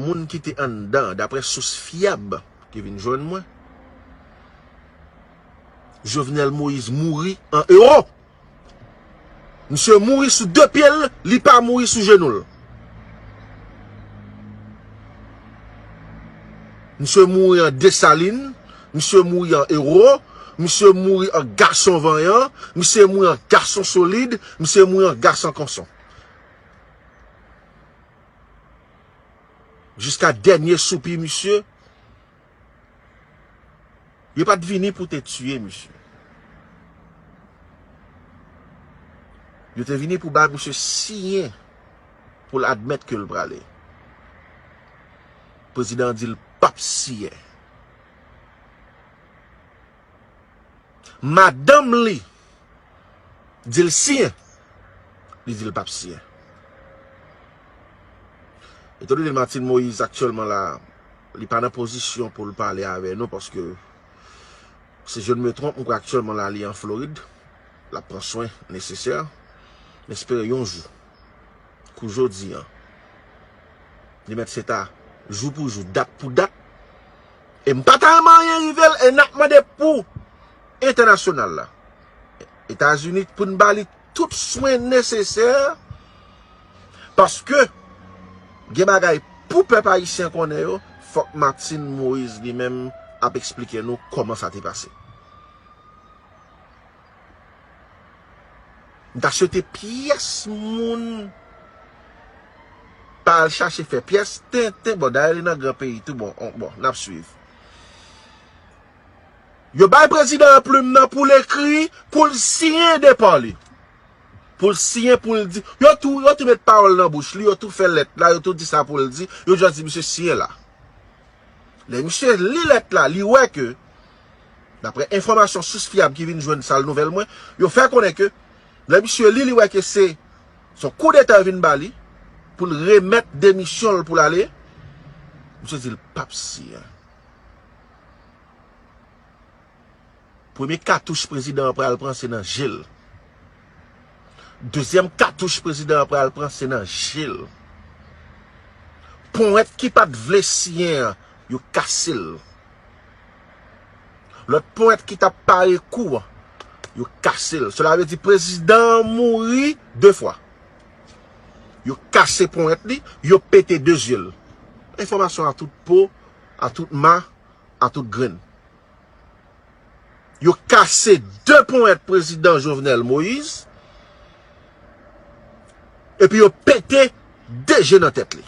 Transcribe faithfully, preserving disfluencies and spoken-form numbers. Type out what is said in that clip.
moun ki te anndan, daprè sous fyab ki vin jwenn mwen, Jovenel Moïse mouri an ewo. Misye mouri sou de pye l, li pa mouri sou jenou l. Misye mouri an Desalin, misye mouri an ewo, misye mouri an gason vanyan, misye mouri an gason solid, misye mouri an gason konson. Jiska dènye soupi misye, yo pa t vini pou te tiye misye. Yo te vini pou bay misye siyen pou l admèt ke l prale. Prezidan an di l p ap siyen. Madanm li di l siyen, li di l p ap siyen. Etandone Martine Moïse aktyèlman la, li pa nan pozisyon pou l pale avè nou, paske, si je ne me trompe, m kwè aktyèlman la, li an Florid, l ap pran swen nesesè. M espere yon jou, kou jodi an, li mèt se ta jou pou jou, dat pou dat. E m pa ta renmen anyen rive l, e n ap mande pou entènasyonal la, Etazini, pou n ba li tout swen nesesè, paske gen bagay pou pèp ayisyen konnen yo, fòk Martine Moïse li menm ap eksplike nou kòman sa te pase. M ta swete pyès moun pa al chache fè pyès tenten. Bon, dayè li nan gran peyi tou, bon, on, bon, n ap swiv. Yo bay prezidan an plim nan pou l ekri, pou l siyen depa li. Pou l siyen, pou l di. Yo tou, yo tou met pawòl nan bouch li, yo tou fè lèt la, yo tou di sa pou l di, yo jis di misye siyen la. Lè misye li lèt la, li wè ke, daprè enfòmasyon sous fyab ki vin jwenn sal nouvèl mwen, yo fè konnen ke, lè misye li, li wè ke se, se yon koudeta yo vin ba li, pou l remèt demisyon l pou l ale, misye di l p ap siyen. Premye katouch prezidan an pral pran, se nan je l. Dezyèm katouch prezidan an pral pran, se nan je l. Ponyèt ki pa t vle siyen an, yo kase l. Lòt ponyèt ki t ap pare kou an, yo kase l. Sela vle di prezidan an mouri de fwa. Yo kase ponyèt li, yo pete de zye l. Enfòmasyon a tout po, a tout ma, a tout grenn. Yo kase de ponyèt prezidan Jovenel Moïse, epi yo pete de je nan tèt li.